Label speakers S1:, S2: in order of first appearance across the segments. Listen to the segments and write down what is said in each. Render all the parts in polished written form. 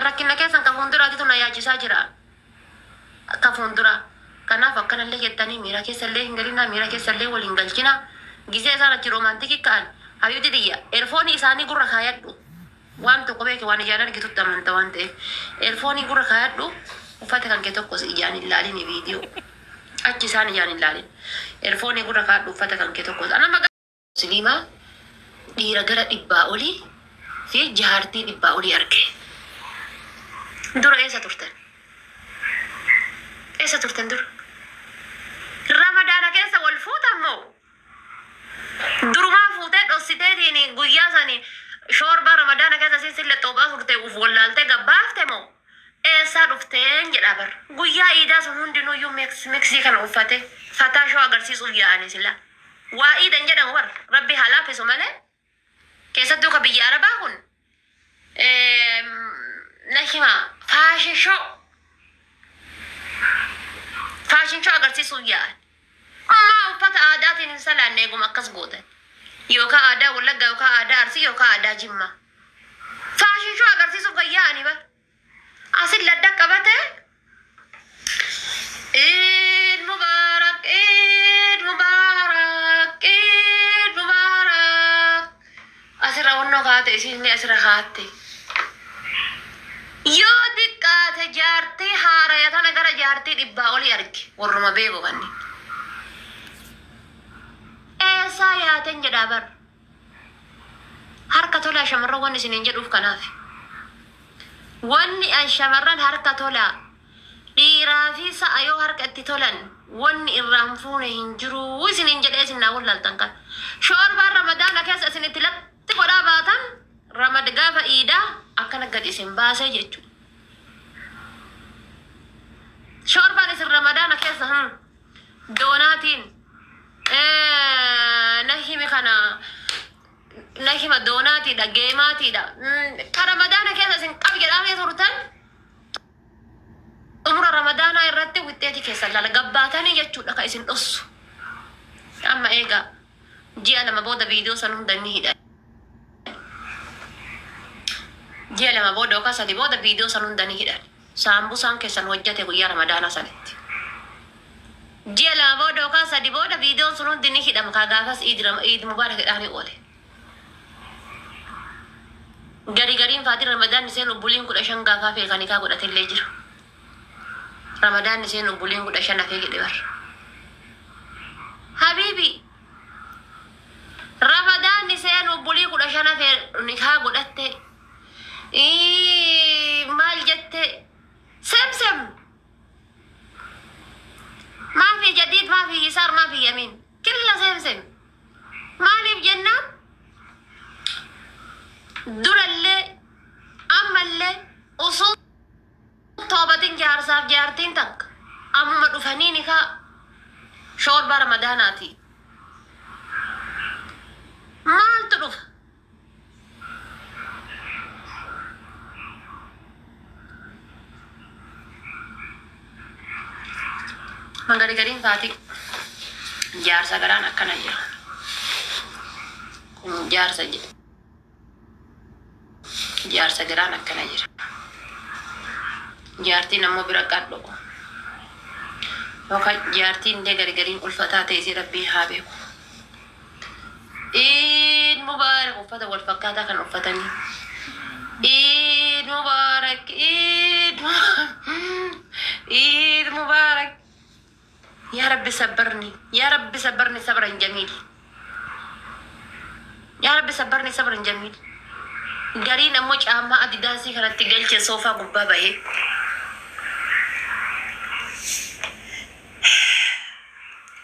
S1: Rakkina keessan ka fuulduraatitu na yaachisaa jira. Ka fuulduraa. Kanaaf akkanallee jettanii miira keessallee hin galinaa, miira keessallee wal hin galchinaa. Gisee isaan achi romantic ka'an, habiibti tiyya, earphone isaanii gurra kaayadhu. Waan tokko beeki, waan ijaan argitutti amanta waan ta'eef. Earphone gurra kaayadhu, uffata kan kee tokkos ijaan hin laalini viidiyoo. Achi isaan ijaan hin laalin. Earphone gurra kaayadhu, uffata kan kee tokkos. Ana maqaa musliimaa dhiira gara 100 olii fi jaartii 100 olii arge. Dura eessa turtan? Eessa turtan dura? Ramadaana keessa wal fuutan moo? Durumaa fuutee dhossiteetiin guyyaa sani shoorbaa Ramadaana keessa siin sille xoophaa turte uf wallaaltee gabbaafte moo? Eessaa dhufteen jedhaa bar. Guyyaa iidaa sun hundinuyyuu miksii kana uffate fataa shoo agarsiisuuf yaa'anii sila. Waa iidan jedhamu bar, Rabbi haa laaffisu malee, keessattuu ka biyya Arabaa kun na himaa, fashion show, fashion show agarsiisuuf yaa'an. Ammaa uffata aadaatiin hin salaanne eeguma akkas gootan. Yookaan aadaa Wallaggaa, yookaan aadaa Arsii, yookaan aadaa Jimmaa. Fashion show agarsiisuuf kan yaa'anii bar. Asin ladda qabate, "Eid Mubarak, Eid Mubarak, Eid Mubarak." Asirra wannoo kaate, isiin asirra kaatte. Yoo xiqqaate jaartii haaraya tana gara jaartii 100 olii arge, warruma beeku kanneen. Eessaa yaaten jedhaa bar. Harka tolaa shamarran, wanni isiniin jedhuuf kanaaf. Wanni an shamarran harka tolaa, dhiiraa fi sa'a yoo harka itti tolan wanni irraan fuune hin jiru isiniin jedhee, isin naa wallaaltan kan. Shoorbaan Ramadaana keessa isin itti latti godhaa baatan Ramad gaafa iidaa akkana gad isin baasee jechuudha. Shoorbaan isin Ramadaana keessa doonaatiin na himi kana, na hima, doonaatiidha, geemaatiidha. Ka Ramadaana keessa isin qab jedhamee turtan xumura Ramadaanaa irratti wixxeeti keessan laala gabbaatanii jechuudha ka isin dhossu. Amma eegaa, ji'a 2 booda viidiyoo san hunda ni hidha. Ji'a 2 booda yookaan 3 booda viidiyoo san hunda ni hidhan. Saambusaan keessan hojjate guyyaa Ramadaanaa sanitti. Ji'a 2 booda yookaan 3 booda viidiyoon sun hundi ni hidhama, kaa gaafas Iid Mubaarak jedhaanii oole. Gari gariin faatiin Ramadaanni seenu buliin 15 gaafaa feekanii kaa godhatellee jira. Ramadaanni seenu buliin 15 hafee jedhe bar. Habiibi, Ramadaanni seenu bulii 15 hafee nikaa godhatte. Maal jette? Same same. ما في جديد، ما في يسار، ما في يمين، كله same same. Maaliif jennaan, durallee ammallee osoo toobatin jaarsaaf jaartiin takka ammuma dhufanii nikaa shoorbaa Ramadaanaati. Maaltu dhufa? Mangari gariin faati jaarsa garaan akkana jira. Kun jaarsa jedha. Jaarsa garaan akkana jira. Jaartiin ammoo bira qadhu. Yookaan jaartiin illee gari gariin ulfataa ta'e si Rabbii haa beeku. Eid Mubaarak, uffata wal fakkaataa kan uffatanii. Eid Mubaarak, Eid Eid Mubaarak. يا رب صبرني، يا رب صبرني صبرا جميل، يا رب صبرني صبرا جميل. Gariin ammoo caammaa Adidaasii kanatti galche soofaa gubbaa bahee.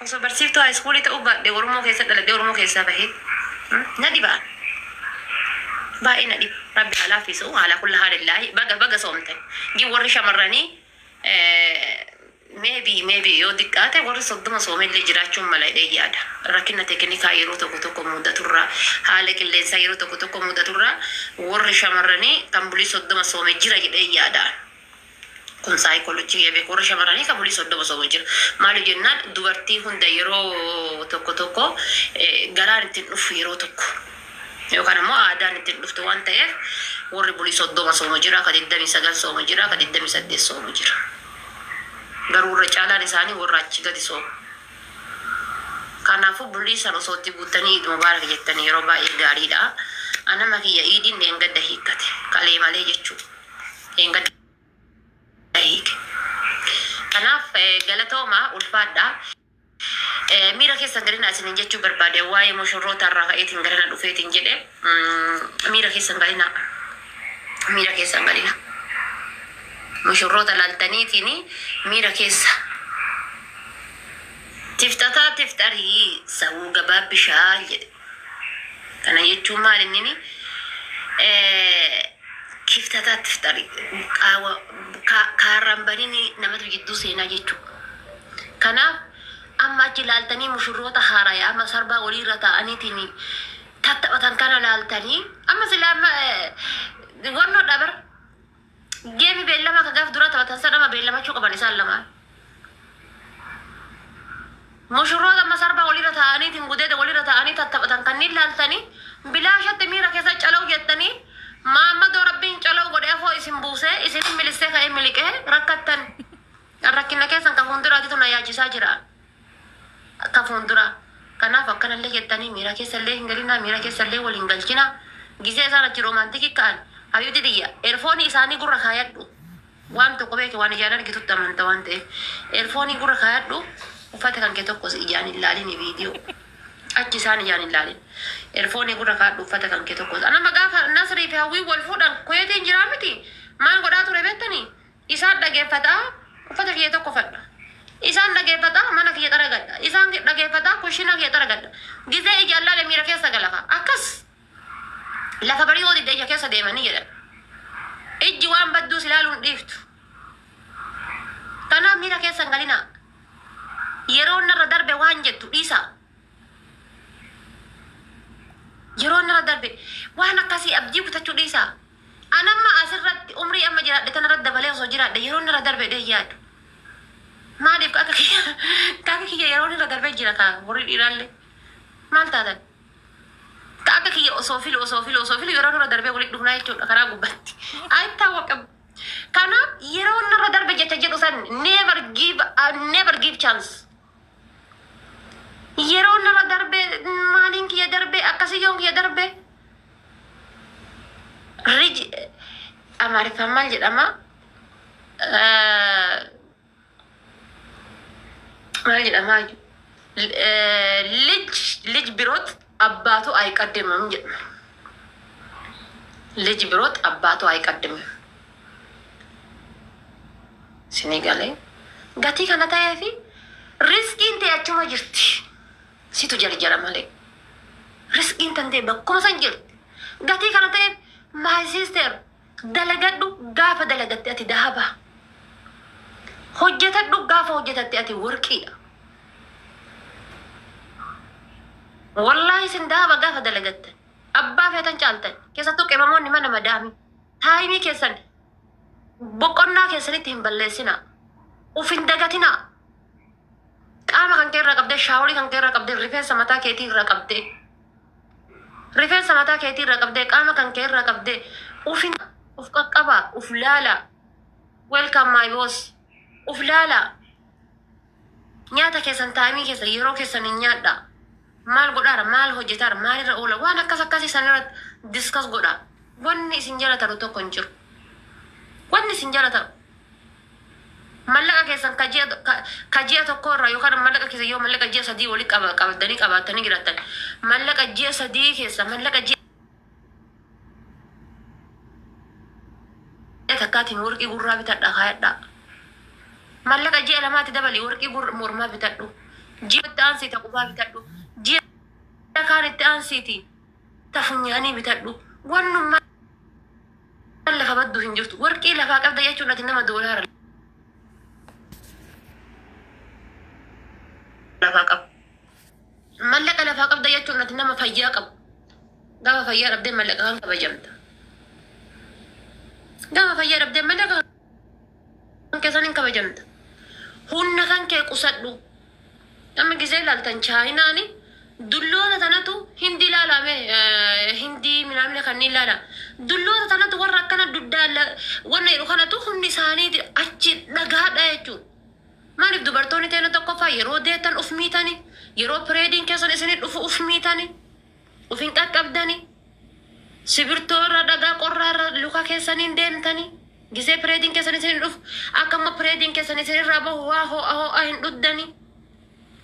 S1: Osoo barsiiftuu high schoolii ta'uu baadhee Oromoo keessa dhaladhee Oromoo keessaa bahee na dhibaa. Baay'ee na dhiba. Rabbi haa laaffisu. على كل حال illaahi baga baga soomtan. Gin warri shamarranii maybe yoo xiqqaate warri 30 soomellee jiraachuun mala jedhee yaada. Rakkina teeknikaa yeroo tokko tokko mudaturraa, haala qilleensaa yeroo tokko tokko mudaturraa, warri shamarranii kan bulii 30 soome jira jedhee yaada. Kun saayikoolojii beeku, warri shamarranii kan bulii 30 soome jira. Maaliif jennaan, dubartii hunda yeroo tokko tokko garaan ittiin dhufu yeroo tokko. Yookaan ammoo aadaan ittiin dhuftu waan ta'eef warri bulii 30 sooma jira, ka 29 sooma jira, ka 28 sooma jira. Garuu irra caalaan isaanii warra achi gadi sooma. Kanaafuu bulii san osoo itti guuttanii Iid Mubaarak jettanii yeroo baay'ee gaariidha. Anama kiyya iidiin dheengadda hiikkate. Kalee malee jechuudha. Dheengadda hiike. Kanaaf galatooma, ulfaadha. Miira keessan galina isinin jechuu barbaade. Waa'ee mushurroota irraa ka'eetiin galana dhufeetiin jedhe. Miira keessan galina. Miira keessan galina. Mushurroota laaltaniitiin miira keessa. Tiftataa tiftarii sawuu gabaa bishaan jedhe. Kana jechuun maal innini? Kiftataa tiftarii qaawa kaarraan banini namatu jidduu seenaa jechuudha. Kanaaf amma achi laaltanii mushurroota haaraya amma sarbaa oliirra taa'aniitiin tattaphatan kana laaltanii amma sila amma wannoo dhabar geemi beellama ka gaaf dura taphatan sana amma beellamachuu qaban isaan lamaan. Mushurroota amma sarbaa walirra taa'aniitiin gudeeda walirra ta'anii tattaphatan kanneen laaltanii bilaashatti miira keessa calaw jettanii maammadoo Rabbiin calaw godhee afoo isin buusee isin milissee ka'ee miliqee rakkattan. Rakkina keessan ka fuulduraatitu na yaachisaa jira. Ka fuulduraa. Kanaaf akkanallee jettanii miira keessallee hin galinaa, miira keessallee wal hin galchinaa. Gisee isaan achi romantic ka'an, habiibti tiyya, earphone isaanii gurra kaayadhu. Waan tokko beeke, waan ijaan argitutti amanta waan ta'eef. Earphone gurra kaayadhu, uffata kan kee tokkos ijaan hin laalini viidiyoo. Achi isaan ijaan hin laalin. Earphone gurra kaayadhu, uffata kan kee tokkos. Anama gaafa Nasrii fi Hawwii wal fuudhan Kuweetiin jiraa miti. Maal godhaa ture beektanii? Isaan dhageeffataa, uffata kiyya tokko fadha. Isaan dhageeffataa, mana kiyya xaragadha. Isaan dhageeffataa, kushina kiyya xaragadha. Gizee ijaan laale miira keessa galafa. Akkas. Lafa barii yoo didda ija keessa deemanii jedhan. Ijji waan badduus ilaaluun dhiiftu. Kanaaf miira keessa hin galinaa. Yeroo narra darbe waan jettu dhiisaa. Yeroo narra darbe waan akkasii abdii kutachuu dhiisaa. Anamma asirratti umrii amma jiraadhe tanarratti dabalee osoo jiraadhe yeroo narra darbe dhee yaadu. Maaliif akka kiyya yeroo narra darbee jira kaa warri dhiiraallee. Maal taatan? Ka akka kiyya osoo filu, osoo filu, osoo filu yeroo narra darbee walitti dhufnaa jechuudha karaa gubbatti. Ayittaa. Kanaaf yeroo narra darbe jecha jedhu san never give, never give chance. Yeroo narra darbe, maaliin kiyya darbe, akkasiyyoon kiyya darbe. Rij Amaariffaan maal jedhama? Maal jedhama? ልጅ ልጅ ቢሮጥ አባቱ አይቀድምም jedhama. ልጅ ቢሮጥ አባቱ አይቀድምም። Sinii galee gatii kana ta'ee fi riskiin ta'e achuma jirti. Situ jarjara malee. Riskiin tan ta'e bakkuma san jirti. Gatii kana ta'eef, my sister, dalagadhu. Gaafa dalagatte ati dahaba. Hojjetadhu, gaafa hojjetatte ati warqiidha. Wallaahi isin dahaba gaafa dalagatte. Abbaa feetan caaltan. Keessattuu qebamoonni mana madaami. Time keessan boqonnaa keessanitti hin balleessinaa. Uf hin dagatinaa. Qaama kan kee irraa qabdee, shower kan kee irraa qabdee, rifeensa mataa keetii irraa qabdee, rifeensa mataa keetii irraa qabdee, qaama kan kee irraa qabdee, uf hin uf qaqqabaa, uf laalaa. Welcome, my boss. Uf laalaa. Nyaata keessan time keessan yeroo keessan hin nyaadhaa. Maal godhaara, maal hojjetaara, maalirra oola, waan akkas akkasii san irratti discuss godhaa. Wanni isin jala taru tokko hin jiru. Wanni isin jala taru. Mallaqa keessan ka ji'a tokko irraa yookaan mallaqa keessan yoo mallaqa ji'a 3 walii qabdanii qabaatanii jiraattan, mallaqa ji'a 3 keessa mallaqa ji'a takkaatiin warqii gurraa bitadhaa kaayadhaa. Mallaqa ji'a 2tti dabalii warqii mormaa bitadhu. Ji'a itti aansiiti qubaa bitadhu. Ji'a kaan itti aansiiti ta funyaanii bitadhu. Wannummaa lafa baddu hin jirtu. Warqii lafaa qabda jechuun ati nama doolaara lafaa qabu. Mallaqa lafaa qabda jechuun ati nama fayyaa qabu. Gaafa fayyaa dhabdee mallaqa kan kabajamta. Gaafa fayyaa dhabdee mallaqa kan keessan hin kabajamta. Humna kan kee qusadhu. Amma gisee ilaaltan Chaayinaani Dulloota tanatu hindi ilaalame, hindii minaamina kanneen ilaala. Dulloota tanatu warra akkana duddaan wanna jedhu kanatu humni isaanii achi dhagaadha jechuudha. Maaliif dubartoonni teena tokkoffaa yeroo deettan uf miitani, yeroo periodiin keessan isinii dhufu uf miitani, uf hin qaqqabdani, sibirtoo irra dhagaa qorraa irra luka keessaniin deemtani, gisee periodiin keessan isinii dhufu akka amma periodiin keessan isinirraa bahu waa ho'a ho'a hin dhuddani,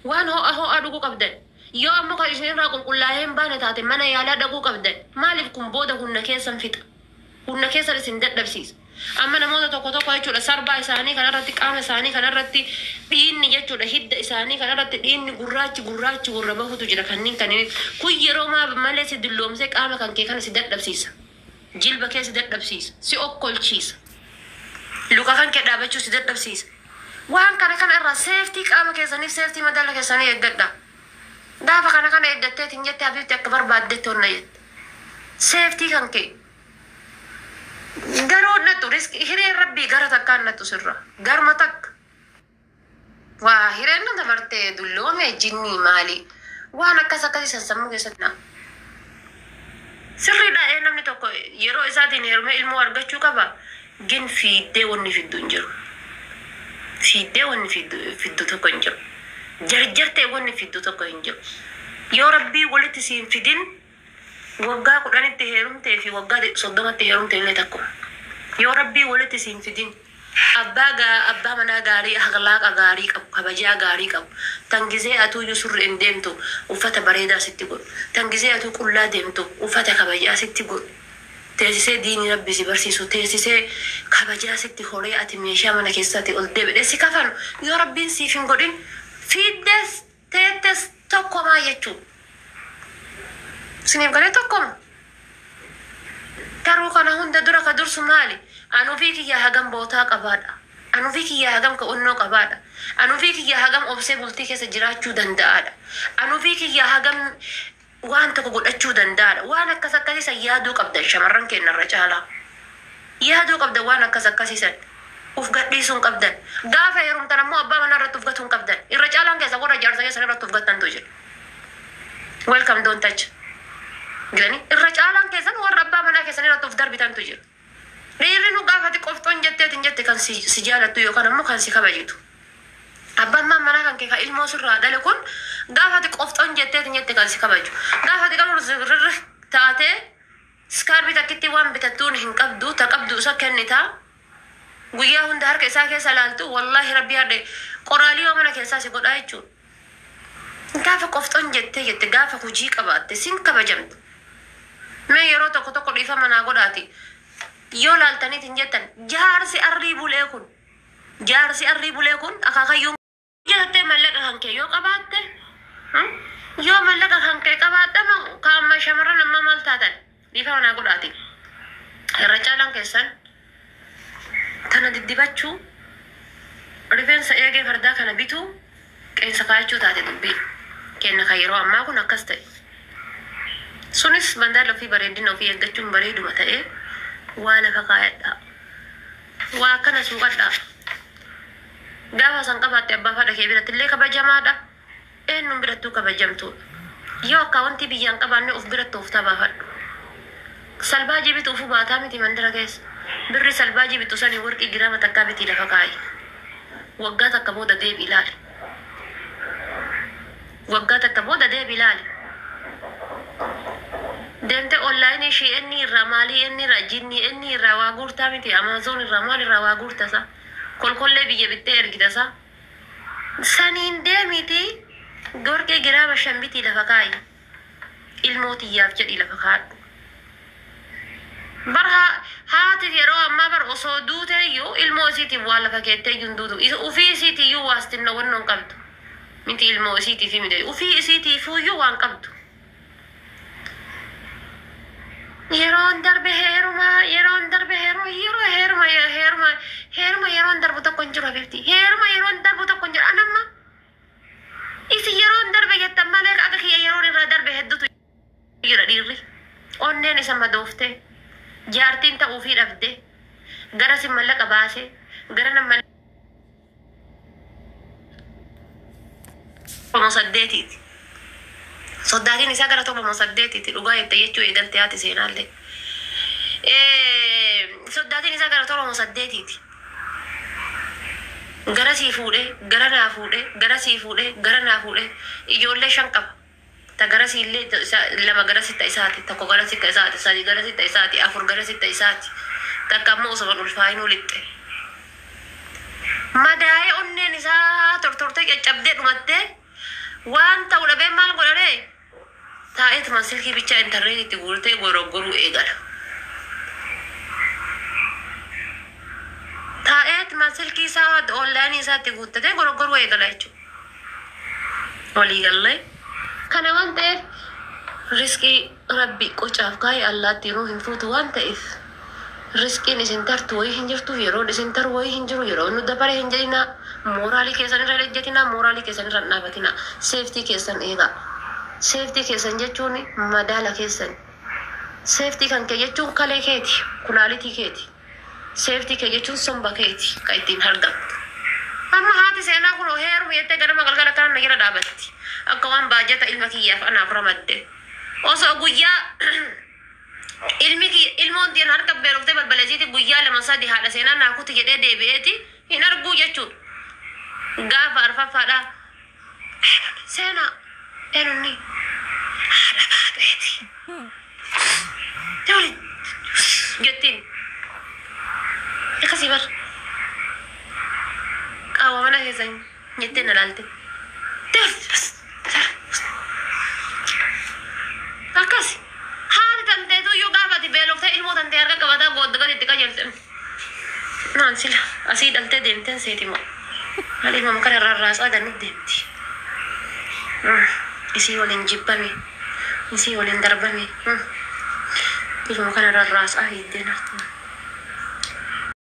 S1: waan ho'a ho'a dhuguu qabdan. Yoo ammoo kan isinirraa qulqullaa'ee hin baane taate mana yaalaa dhaquu qabdan. Maaliif kun booda humna keessan fixa. Humna keessan isin dadhabsiisa. Amma namoota tokko tokko jechuudha sarbaa isaanii kanarratti, qaama isaanii kanarratti dhiinni jechuudha, hidda isaanii kanarratti dhiinni gurraachi gurraachi warra bahutu jira. Kanneen kun yeroo malee si dulloomsee qaama kan kee kana si dadhabsiisa. Jilba kee si dadhabsiisa. Si okkolchiisa. Luka kan kee dhaabachuu si dadhabsiisa. Waan kana kana irraa safety qaama keessaniif, safety madaala keessanii eeggadha. Gaafa kana kana eeggatteetiin jette, habiibti, akka barbaaddetti onna jette. Safety kan kee. Garuu nattu risk hireen rabbii gara takkaan nattu sirra. Garma takka. Waa hireen na dabartee dulloome jinnii maali? Waan akkas akkasii san sammuu keessatti na. Sirriidha, ee, namni tokko yeroo isaatiin heerumee ilmoo argachuu qaba. Gin fiiddee wanni fiddu hin jiru. Fiiddee wanni fiddu tokko hin jiru. Jarjartee wanni fiddu tokko hin jiru. Yoo rabbii walitti siin fidin, waggaa 10tti heerumtee fi waggaa 30tti heerumtee illee takkuma. Yoo rabbii walitti siin fidin, abbaa abbaa manaa gaarii, akhlaaqa gaarii qabu, kabajaa gaarii qabu, tan gizee atuuyyuu surri hin deemtu uffata bareedaa sitti godhu, tan gizee atuu qullaa deemtu uffata kabajaa sitti godhu, teessisee diinii rabbi si barsiisu, teessisee kabajaa sitti horee ati meeshaa mana keessatti ol deebi'ee si kafanu yoo rabbiin siif hin godhin, fiiddees teettes tokkomaa jechuudha. Isiniif galee? Tokkoma. Garuu kana hunda dura ka dursu maali? Anufii kiyya hagam bootaa qabaadha. Anufii kiyya hagam ka'unnoo qabaadha. Anufii kiyya hagam obsee bultii keessa jiraachuu danda'aadha. Anufii kiyya hagam waan tokko godhachuu danda'aadha. Waan akkas akkasiisan yaaduu qabdan, shamarran keenyarra caalaa. Yaaduu qabdan waan akkas akkasiisan. Uf gadhiisuu hin qabdan. Gaafa heerumtan ammoo abbaa manaa irratti uf gatuu hin qabdan. Irra caalaan keessa warra jaarsa keessan irratti uf gattantu jira. Welcome, don't touch. Gani irra caalaan keessan warra abbaa manaa keessan irratti uf darbitantu jira. Dhiirri nu gaafati qofxoon jetteetiin jette kan si jaalattu yookaan ammoo kan si kabajitu. Abbaan manaa kan kee kan ilmoo sirraa dhale kun gaafati qofxoon jetteetiin jette kan si kabaju. Gaafati garuu rirri taatee iskaarbii takkitti waan bitattuun hin qabdu, ta qabdu isa kennitaa. Guyyaa hunda harka isaa keessa laaltu, wallaahi rabbi hadhe qoraalii yoo mana keessaa si godhaa jechuudha. Gaafa qofxoon jettee jette, gaafa hojii qabaatte sin kabajamtu. Mee yeroo tokko tokko dhiifama naa godhaati. Yoo laaltaniitiin jettan, jaarsi arrii bulee kun, jaarsi arrii bulee kun akaakayyuun jettee mallaqa kan kee yoo qabaatte, yoo mallaqa kan kee qabaatte, kaama shamarran ammaa maal taatan? Dhiifama naa godhaati. Irra caalaan keessan tana diddibachuu, rifeensa eegee fardaa kana bituu, qeensa kaayachuu taate dubbii. Kenna kan yeroo ammaa kun akkas ta'e. Sunis bandaala ofii, bareedina ofii eeggachuun bareeduma ta'ee, waa lafa kaayadhaa. Waa akkana suuqadhaa. Gaafa san qabaatte abbaa fi haadha kee biratti illee kabajamaadha. Eenyuun birattuu kabajamtuudha. Yoo akkaawwantii biyyaan qabaanne of biratti of tabaafadhu. Salbaajii bitu ufuu baataa miti mandara keessa. Birri salbaajii bitu sanii warqii giraama takkaa bitii lafa kaayi. Waggaa takka booda deebi ilaali. Waggaa takka booda deebi ilaali. Deemtee onlaayinii ishii inni irraa maalii, inni irraa jinnii, inni irraa waa guurtaa miti, Amazon irraa maal irraa waa guurtasa. Kolkollee biyya bittee ergitasa. Saniin deemiti warqee giraama 5 bitii lafa kaayi. Ilmoo tiyyaaf jedhii lafa kaadhu. Bar haati yeroo ammaa bar osoo duute iyyuu ilmoo isiitiif waa lafa keettee iyyuu hin duutu. Ufii isiitii iyyuu waastinna wannoo hin qabdu. Miti ilmoo isiitiif miti. Ufii isiitiif iyyuu waan qabdu. Yeroon darbe heeruma, yeroon darbe heeruma, yeroo heeruma, heeruma, heeruma, yeroon darbu tokko hin jiru, habibti. Heeruma yeroon darbu tokko hin jiru. Anamma isi yeroon darbe jettan malee akka kiyya yeroon irraa darbe hedduutu jira dhiirri. Onneen isa madooftee, jaartiin ta'uufii dhabde, gara sin mallaqa baasee, gara nama 8,000ti. Soddaatiin isaa gara 7 moo 8ti dhugaa jette jechuu eegalte haati seenaallee. Soddaatiin isaa gara 7 moo 8ti. Gara sii fuudhee, gara naa fuudhee, gara sii fuudhee, gara naa fuudhee ijoollee 5 qaba. Ta gara siillee 2 gara sitta isaati, 1 gara sitta isaati, 3 gara sitta isaati, 4 gara sitta isaati. Takka ammoo osoo hin ulfaa'inuu lixxe. Madaa'ee onneen isaa tortortee caccabdee dhumattee waan ta'u dhabee maal godharee? Taa'eetuma silkii bichaa intarneetitti guurtee goroggoruu eegala. Taa'eetuma silkii isaa onlaayinii isaatti guuttatee goroggoruu eegala jechuudha. Walii gallee. Kana waan ta'eef riskii Rabbi qocaaf kaa'e allaattiinuu hin fuutu waan ta'eef riskiin isin tartu wayii hin jirtu, yeroon isin taru wayii hin jiru, yeroo nu dabare hin jedhinaa, mooraalii keessan irra hin ejjetinaa, mooraalii keessan irra hin dhaabatinaa, seeftii keessan eegaa. Seeftii keessan jechuun madaala keessan. Seeftii kan kee jechuun kalee keeti, kulaalitii keeti. Seeftii kee jechuun somba keeti kan ittiin hargamtu. Amma haati seenaa kun heerumi jettee ganama galgala akkana na jala dhaabatti. Akka waan baajata ilma kiyyaaf anaaf ramadde. Osoo guyyaa ilmi kiyya ilmoon tiyyan harka beeloftee balbala isiiti guyyaa 2 3 haadha seenaa naa kuti jedhee deebi'eeti hin arguu jechuudha. Gaafa arfaffaadhaa seenaa eenyunni haadha baaxeeti. Tole jettiin akkasii bar qaawwa mana keessan jettee na laalte. Akkas haati tanteetu iyyuu gaafa ati beeloftee ilmoo tantee harka qabataa goodda gadi itti qajeelte. Naan sila asii dhaltee deemteen seeti moo? Maal ilmama kana rarraasaa gannu deemti. Isii waliin jibbame. Isii waliin darbame. Ilma kana rarraasaa hiiddee narti.